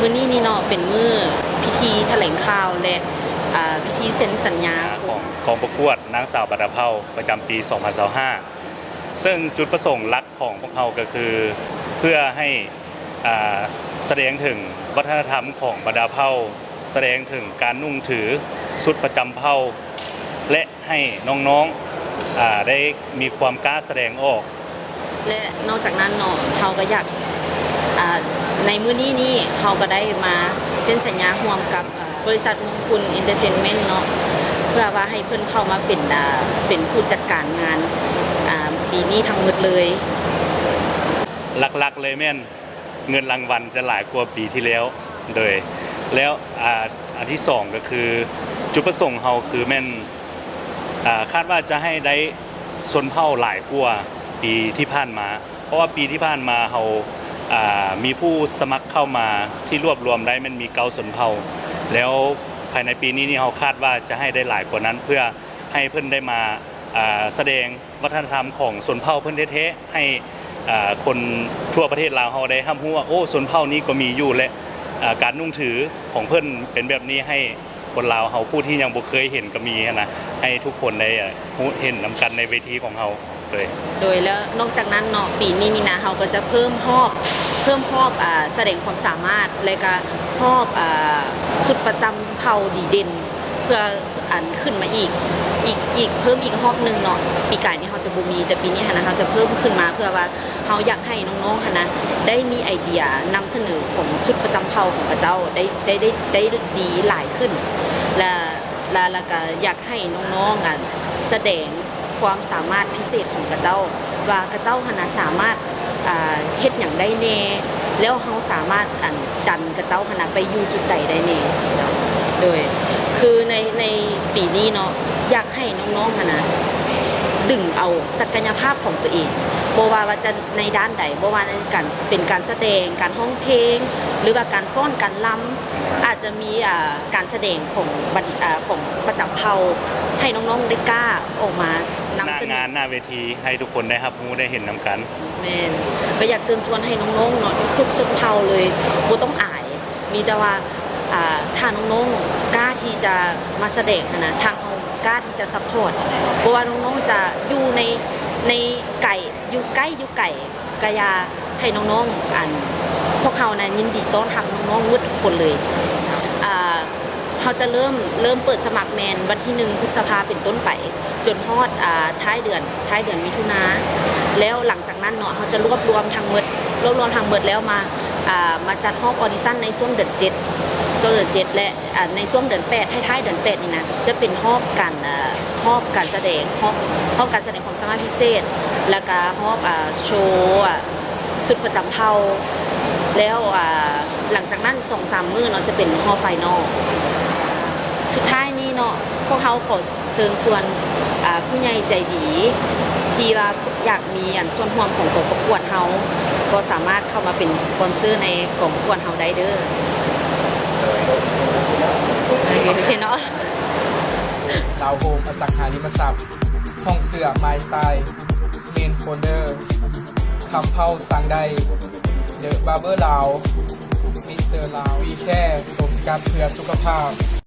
ມື້ນີ້ນີ້ເນາະ ເປັນມື້ພິທີຖະແຫຼງຂ່າວ ແລະ ອາ ພິທີເຊັນສັນຍາຂອງກອງປະກວດນາງສາວບັນດາເຜົ່າ ປະຈຳປີສອງພັນຊາວຫ້າ ເຊິ່ງຈຸດປະສົງຫຼັກຂອງພວກເຮົາກໍຄື ເພື່ອໃຫ້ ອາ ສະແດງເຖິງວັດທະນະທຳຂອງບັນດາເຜົ່າ, ສະແດງເຖິງການນຸ່ງຖືຊຸດປະຈຳເຜົ່າ ແລະ ໃຫ້ນ້ອງໆ ອາ ໄດ້ມີຄວາມກ້າສະແດງອອກ. ແລະ ນອກຈາກນັ້ນເນາະ ເຮົາກໍຢາກ ອາ ໃນມື້ນີ້ນີ້ ເຮົາກໍໄດ້ມາເຊັນສັນຍາຮ່ວມກັບ ອາ ບໍລິສັດມົງຄຸນເອັນເຕີເທນເມັ້ນເນາະ ເພື່ອວ່າໃຫ້ເພິ່ນເຂົ້າມາເປັນ ອາ ເປັນຜູ້ຈັດການງານ ອາ ປີນີ້ທັງໝົດເລີຍ. ຫຼັກໆເລີຍແມ່ນ ເງິນລາງວັນຈະຫຼາຍກວ່າປີທີ່ແລ້ວ ໂດຍ ແລ້ວ ອາ ອັນທີສອງກໍຄື ຈຸດປະສົງເຮົາຄືແມ່ນ ອາ ຄາດວ່າຈະໃຫ້ໄດ້ຊົນເຜົ່າຫຼາຍກວ່າປີທີ່ຜ່ານມາ ເພາະວ່າປີທີ່ຜ່ານມາເຮົາ ອາ ມີຜູ້ສະໝັກເຂົ້າມາທີ່ລວບລວມໄດ້ແມ່ນມີເກົ້າຊົນເຜົ່າ ແລ້ວພາຍໃນປີນີ້ນີ້ເຮົາຄາດວ່າຈະໃຫ້ໄດ້ຫຼາຍກວ່ານັ້ນ ເພື່ອໃຫ້ເພິ່ນໄດ້ມາ ອາ ສະແດງ ວັດທະນະທຳຂອງຊົນເຜົ່າເພິ່ນແທ້ໆ ໃຫ້ ເອີ ຄົນທົ່ວປະເທດລາວເຮົາໄດ້ຮັບຮູ້ວ່າ ໂອ້ ຊົນເຜົ່ານີ້ກໍມີຢູ່ ແລະ ເອີ ການນຸ່ງຖືຂອງເພິ່ນເປັນແບບນີ້ ໃຫ້ຄົນລາວເຮົາຜູ້ທີ່ຍັງບໍ່ເຄີຍເຫັນກໍມີຫັ້ນນະ ໃຫ້ທຸກຄົນໄດ້ ເອີ ຮູ້ເຫັນນຳກັນໃນເວທີຂອງເຮົາ. ໂດຍ ໂດຍ ແລ້ວນອກຈາກນັ້ນເນາະ ປີນີ້ນີ້ນະ ເຮົາກໍຈະເພີ່ມຮອບ ເພີ່ມຮອບ ອາ ສະແດງຄວາມສາມາດ ແລະກະຮອບ ອາ ຊຸດປະຈຳເຜົ່າດີເດັ່ນ ເພື່ອ ອັນ ຂຶ້ນມາອີກ ອີກ ອີກ ເພີ່ມອີກຮອບໜຶ່ງເນາະ. ປີກາຍນີ້ເຮົາຈະບໍ່ມີ ແຕ່ປີນີ້ຫັ້ນນະ ເຮົາຈະເພີ່ມຂຶ້ນມາ ເພື່ອວ່າເຮົາຢາກໃຫ້ນ້ອງໆຫັ້ນນະ ໄດ້ມີໄອເດຍນຳສະເໜີຂອງຊຸດປະຈຳເຜົ່າຂອງເຂົາເຈົ້າໄດ້ ໄດ້ ໄດ້ ໄດ້ດີຫຼາຍຂຶ້ນ ແລະ ແລະ ແລະກະຢາກໃຫ້ນ້ອງໆ ອັນ ສະແດງຄວາມສາມາດພິເສດຂອງເຂົາເຈົ້າ ວ່າເຂົາເຈົ້າຫັ້ນນະສາມາດ ອ່າ ເຮັດຫຍັງໄດ້ແດ່ ແລ້ວເຮົາສາມາດ ອັນ ດັນເຂົາເຈົ້າຫັ້ນນະໄປຢູ່ຈຸດໃດໄດ້ແດ່ເຈົ້າ. ໂດຍ ຄືໃນ ໃນປີນີ້ເນາະ ຢາກໃຫ້ນ້ອງໆຫັ້ນນະ ດຶງເອົາສັກກະຍະພາບຂອງຕົວເອງ ບໍ່ວ່າ ວ່າຈະໃນດ້ານໃດ ບໍ່ວ່າໃນການ ເປັນການສະແດງ, ການຮ້ອງເພງ ຫຼືວ່າການຟ້ອນ, ການລຳ ອາດຈະມີ ອ່າ ການສະແດງຂອງບັນ ອ່າ ຂອງປະຈຳເຜົ່າ ໃຫ້ນ້ອງໆໄດ້ກ້າອອກມານຳສະເໜີ ໜ້າງານ ໜ້າເວທີ ໃຫ້ທຸກຄົນໄດ້ຮັບຮູ້ໄດ້ເຫັນນຳກັນ. ແມ່ນ ກໍຢາກເຊີນຊວນໃຫ້ນ້ອງໆເນາະ ທຸກໆຊົນເຜົ່າເລີຍ ບໍ່ຕ້ອງອາຍ ມີແຕ່ວ່າ ອ່າ ຖ້ານ້ອງໆກ້າທີ່ຈະມາສະແດງຫັ້ນນະ ທາງເຮົາກ້າທີ່ຈະຊັບພອດ ບໍ່ວ່ານ້ອງໆຈະຢູ່ໃນ ໃນໄກ ຢູ່ໃກ້ຢູ່ໄກ ກະຢ່າ ໃຫ້ນ້ອງໆ ອັນ ພວກເຮົານະຍິນດີຕ້ອນຮັບນ້ອງໆໝົດທຸກຄົນເລີຍ. ອ່າ ເຮົາຈະເລີ່ມ ເລີ່ມເປີດສະໝັກແມ່ນວັນທີໜຶ່ງ ພຶດສະພາເປັນຕົ້ນໄປ ຈົນຮອດ ອ່າ ທ້າຍເດືອນ ທ້າຍເດືອນມິຖຸນາ ແລ້ວຫຼັງຈາກນັ້ນເນາະ ເຮົາຈະລວບລວມທັງໝົດ ລວບລວມທັງໝົດແລ້ວມາ ອ່າ ມາຈັດຮອບອອດິຊັນໃນຊ່ວງເດືອນເຈັດ ຊ່ວງເດືອນເຈັດ ແລະ ອ່າ ໃນຊ່ວງເດືອນແປດ ທ້າຍໆເດືອນແປດນີ້ນະ ຈະເປັນຮອບການ ເອີ ຮອບການສະແດງ ຮອບ ຮອບການສະແດງຄວາມສາມາດພິເສດ ແລ້ວກະຮອບ ອ່າ ໂຊ ອ່າ ຊຸດປະຈຳເຜົ່າ ແລ້ວ ອ່າ ຫຼັງຈາກນັ້ນສອງສາມມື້ເນາະ ຈະເປັນຮອບໄຟນອລ. ສຸດທ້າຍນີ້ເນາະ ພວກເຮົາຂໍເຊີນຊວນ ອ່າ ຜູ້ໃຫຍ່ໃຈດີ ທີ່ວ່າຢາກມີ ອັນ ສ່ວນຮ່ວມຂອງກອງປະກວດເຮົາ ກໍສາມາດເຂົ້າມາເປັນສະປອນເຊີໃນກອງປະກວດເຮົາໄດ້ເດີ. ໂອເຄ ໂອເຄເນາະ. ລາວໂຮມ ອະສັງຫາລິມະຊັບ, ຫ້ອງເສື້ອ My Style, Main Folder, ຄຳເພົາ ສັ່ງໄດ້, The Barber ລາວ, Mister ລາວ, We Care ໂສມສະກັດເພື່ອສຸຂະພາບ.